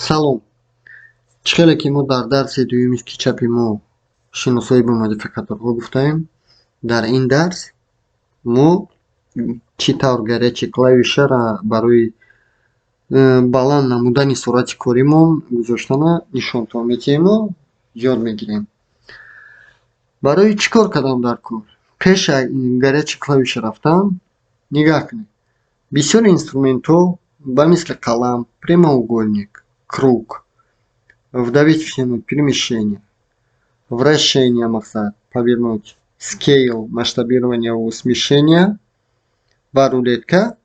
Салом. Чӣ хеле ки мо дар дарси дуюми SketchUp и мо шиносоӣ бо модификаторҳо гуфтаем, дар ин дарс мо чӣ тавр горячий клавишаро барои баланд намудани суръати коримон гузоштана нишонтон медиҳему ёд мегирем. Барои чӣ кор кардан дар кор? Пеш аз горячий клавиша рафтан, нигаҳ кунед. Бисёри инструментҳо ба мисли қалам, прямоугольник, круг, вдавить, втянуть, перемещение, вращение, мақсад повернуть, scale, масштабирование, смещение ва рулетка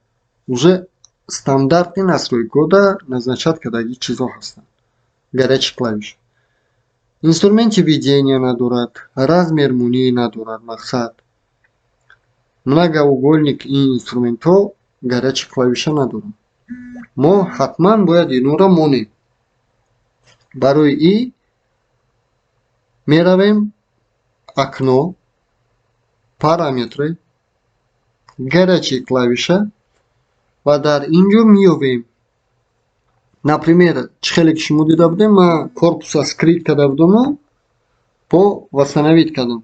уже стандартный настройкода назначать кардагӣ чизҳо ҳастанд. Горячий клавиш. Инструменти ведения надорад, размер мунӣ надорад, мақсад. Многоугольник, ин инструментҳо горячий клавиша надоранд. Мо ҳатман бояд инҳоро монем. Барои ин меравем окно, параметры, горячая клавиша ва дар ин ҷо меёбем. Например, чӣ хеле ки шумо дида будем, ман корпуса скрыть карда будаму бо восстановить кардам.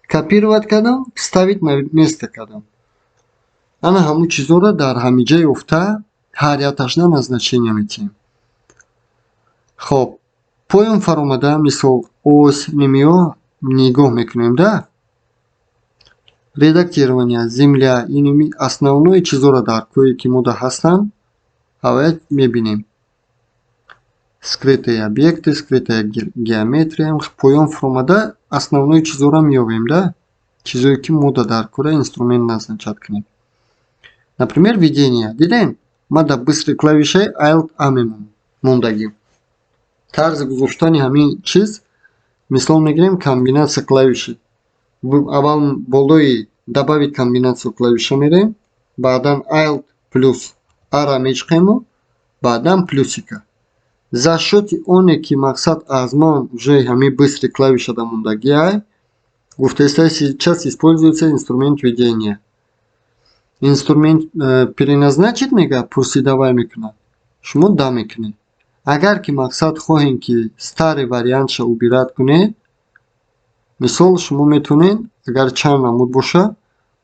Копировать кардам, вставить на место кардам. Ана ҳамун чизҳоро дар ҳамиҷа ёфта, ҳар якташна назначение медиҳем. Хоб, поён фаромада, мисол, ось немиё нигоҳ мекунем да. Редактирование, земля, иними основное чизҳоро дар кое ки мода ҳастанд, ҳаваят мебинем. Скрытые объекты, скрытая геометрия, поён фаромада основное чизҳоро меёбем да. Чизҳое ки мода дар кора инструмент назначать кунем. Например, ведение. Дидем? Ман дар быстрый клавишаи Alt A мемонам мондагӣ. Тарзи гузоштани ҳамин чиз, мисол мегирем, комбинация клавиши. Аввал болои добавить комбинацию клавиша мерем, баъдан Alt плюс A-ра мечиқему, баъдан плюсика. За счёти оне ки мақсад аз ман уже ҳамин быстрый клавишада мондагиай, гуфтааста: сейчас используется инструмент ведения. Инструмент переназначить мега, пурсидавай мекунад. Шумо да мекунед. Агар ки мақсад хоҳем, ки старый вариантша убирать кунед, мисол, шумо метавонед, агар чанд намуд боша,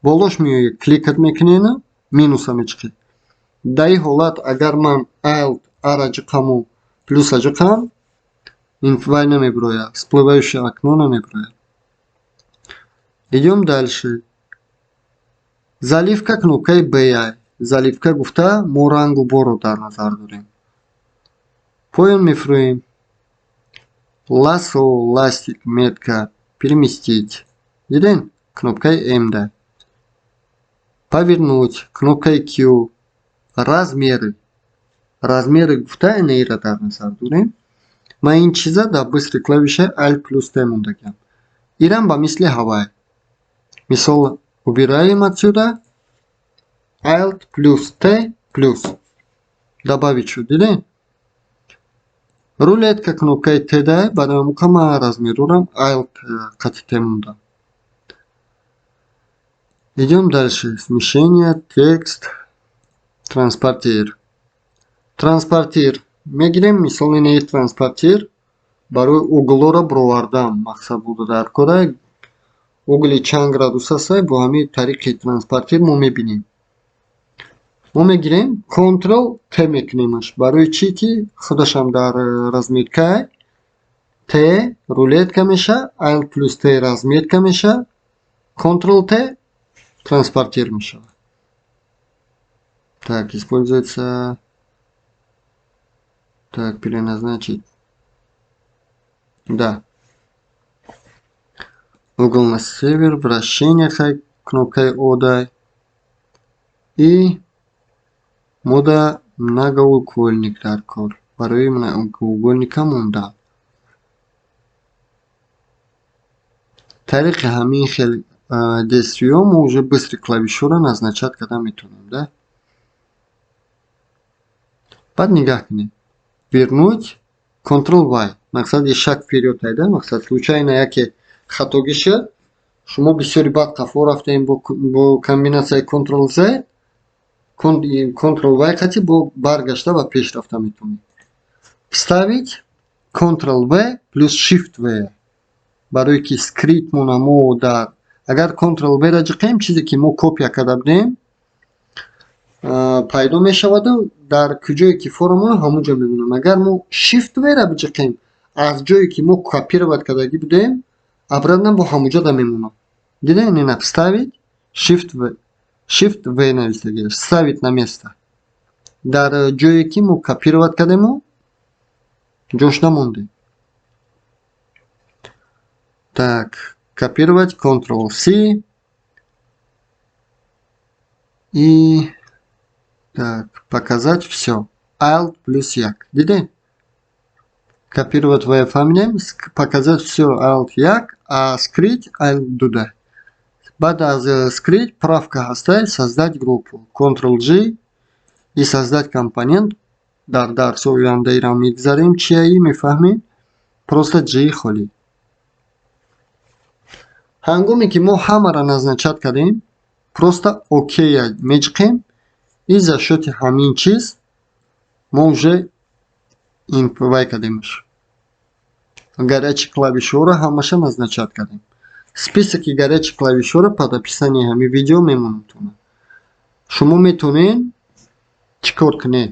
болош меоед, кликать мекунеду минуса мечиқед. Дар ин ҳолат, агар ман Alt A-ра ҷиқаму плюса ҷиқам, вай намебирояд, всплывающее окно намебирояд. Идём дальше. Заливка кнопкаи B. Заливка гуфта, мо рангу борро дар назар дорем. Поён мефурӯем. Лассо, ластик, метка, переместить. Дидем? Кнопкаи М да. Повернуть, кнопкаи Q. Размеры. Размеры гуфта инеро дар назар дорем. Ман ин чиза дар быстрый клавишаи Alt плюс T мондагиам. Ирам ба мисли ҳавай. Мисол, убираем отсюда. Alt плюс T плюс. Добавить шуд, дидем? Рулетка кнопкаи Т да, барои ҳамон ман размерорам Alt қати Т мондам. Идём дальше. Смещение, текст, транспортир. Транспортир мегирем, мисол, инаи транспортир барои углоро бировардан мақсад буда дар кора. Угли чанд градус аст, бо ҳамин тариқи транспортир мо мебинем. Мо мегирем, Ctrl Т мекунемаш. Барои чӣ ки худашам дар разметка Т рулетка меша, Alt плюс Т разметка меша, Ctrl Т транспортир мешавад. Так, используется. Так, переназначить. Да. Угол на север, вращение хай кнопкаи О дай. И мода многоугольник дар кор. Барои многоугольника монда. Тариқи ҳамин хел действиҳо мо уже быстрый клавишҳоро назначать карда метавонем, да? Баъд нигаҳ кунед. Вернуть, Ctrl Y. Мақсад шаг вперёд айда, мақсад случайно яке хатогӣ шуд, шумо бисёри баъд қафо рафтаем, бо комбинатсияи Ctrl Z, Ctrl Y қати бо баргашта ба пеш рафта метавонед. Вставить, Ctrl V плюс Shift V. Барое ки скрыть мона мо дар агар Ctrl V ра ҷиқем, чизе ки мо копия карда будем, пайдо мешаваду дар куҷое ки форма ҳамон ҷо мемонам. Агар мо Shift V ра биҷиқем, аз ҷое ки мо копировать кардагӣ будем, обратно бо ҳамон ҷода мемонам. Дидем, ина вставить, Shift V, Shift V навистагӣ, вставить на место. Дар ҷое ки мо копировать кардему, ҷош намондем. Так, копировать, Ctrl C и так, показать всё. Alt плюс як. Дидем? Копировать в фаҳмидем, показать всё Alt як, а скрыть Alt дуда. Баъд аз скрыть правка ҳастай, создать группу. Ctrl G и создать компонент. Дар дарсҳои ояндаира мегзарем, чияи мефаҳмем. Просто G холӣ. Ҳангоме ки мо ҳамаро назначать кардем, просто ОК меҷиқем и за счёти ҳамин чиз мо уже вай кардемаш. Горячий клавишҳоро ҳамаша назначать кардем. Списоки горячий клавишҳоро под описании ҳамин видео мемонам. Шумо метавонед чӣ кор кунед?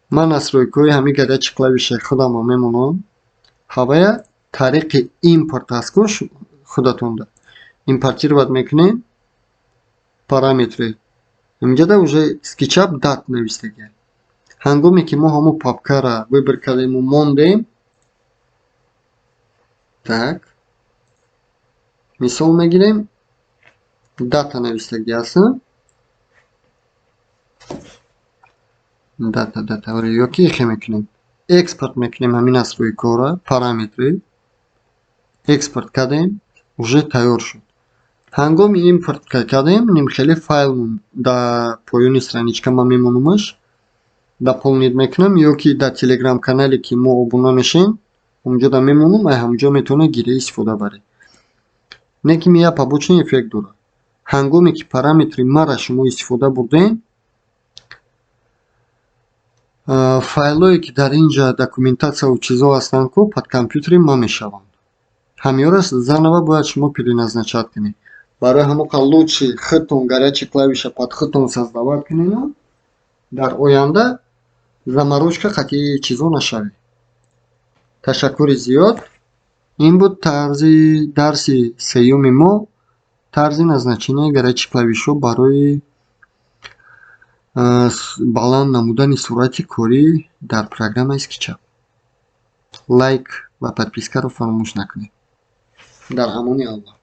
Ман настройкаҳои ҳамин горячий клавишаи худамро мемонам. Ҳавая тариқи импорт аст ку, худатонда импортировать мекунед параметры. Инҷода уже SketchUp data навистагиа. Ҳангоме ки мо ҳамон папкаро выбор кардему мондем, так, мисол мегирем, data навистагӣ аст, data, data ё ки ихе мекунем, экспорт мекунем ҳамин настройкаҳоро, параметры экспорт кардем, уже тайёр шуд. Ҳангоми импорт кардем, нимхеле файл дар поёни страничка ман мемонамаш, дополнить мекунам ё ки дар телеграм канале ки мо обуна мешем, онҷода мемонам, ай ҳамонҷо метавонед гиря истифода баред. Не ки як побочный эффект дорад. Ҳангоме ки параметри мара шумо истифода бурдем, файлҳое ки дар ин ҷа документатсияву чизҳо ҳастанд ку, под компютери ма мешаванд. Ҳамиёро заново бояд шумо переназначать кунед. Барои ҳамоқа лучше худтон горячий клавиша под худтон создавать кунеду дар оянда заморочка қатъи чизҳо нашавед. Ташаккури зиёд. Ин буд тарзи дарси сеюми мо, тарзи назначенияи горячий клавишҳо барои баланд намудани суръати корӣ дар программаи SketchUp. Лайк ва подпискаро фаромӯш накунед. Дар амони Аллоҳ.